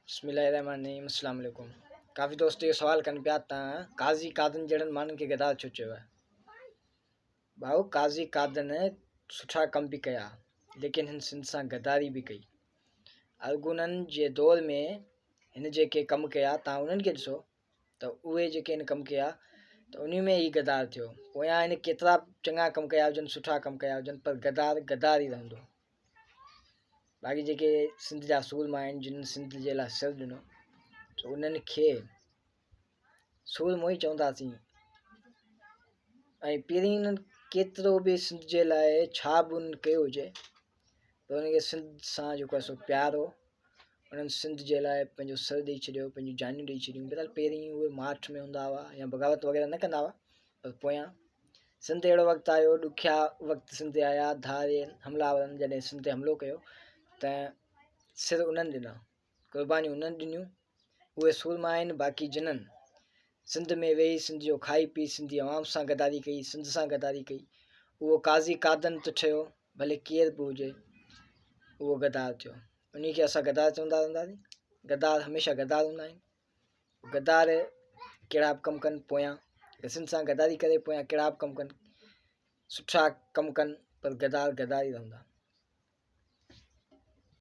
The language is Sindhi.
بسم الله الرحمن الرحيم السلام عليڪم ڪافي دوست اهو سوال ڪن پيا ته قاضي قادن جهڙن ماڻهن کي غدار ڇو چيو آهي ڀائو قاضي قادن سٺا ڪم به ڪيا ليڪن هن سنڌ سان غداري به ڪئي ارغونن جي دور ۾ هن جيڪي ڪم ڪيا تان انهن کي ڏسو ته اهي جيڪي هن ڪم ڪيا ته انهي ۾ هي غدار ٿيو پويان هن ڪيترا چڱا ڪم ڪيا هجن سٺا ڪم ڪيا هجن پر غدار غدار ئي رهندو باقي جيڪي سنڌ جا سورما آهن جن سنڌ جي لاء سر ڏنو سو انهن کي سورمو ئي چونداسين ۽ پهرين انهن ڪيترو به سنڌ جي لاء ڇا به انهن ڪيو هجي پر انهن کي سنڌ سان جيڪو آهي سو پيار هو انهن سنڌ جي لاء پنهنجو سر ڏئي ڇڏيو پنهنجون جانيون ڏئي ڇڏيون بهرحال پهرين اهي ماٺ ۾ هوندا هئا يا بغاوت وغيره نه ڪندا هئا پر پويان سنڌ تي اهڙو وقت آيو، ڏکيا وقت سنڌ تي آيا، ڌارين حمله آورن جڏهن سنڌ تي حملو ڪيو ته سر انهن ڏنا، قربانيون انهن ڏنيون، اهي سورما آهن، باقي جنن سنڌ ۾ ويهي سنڌ جو کائي پي سنڌي عوام سان غداري ڪئي، سنڌ سان غداري ڪئي، اهو قاضي قادن ته ٺهيو، ڀلي ڪير به هجي اهو غدار ٿيو، انهي کي اسان غدار چوندا رهنداسين، غدار هميشه غدار هوندا آهن. غدار ڪهڙا به ڪم ڪن پويان سنڌ سان غداري ڪري پويان ڪهڙا به ڪم ڪن سٺا ڪم ڪن پر غدار غدار ئي رهندا.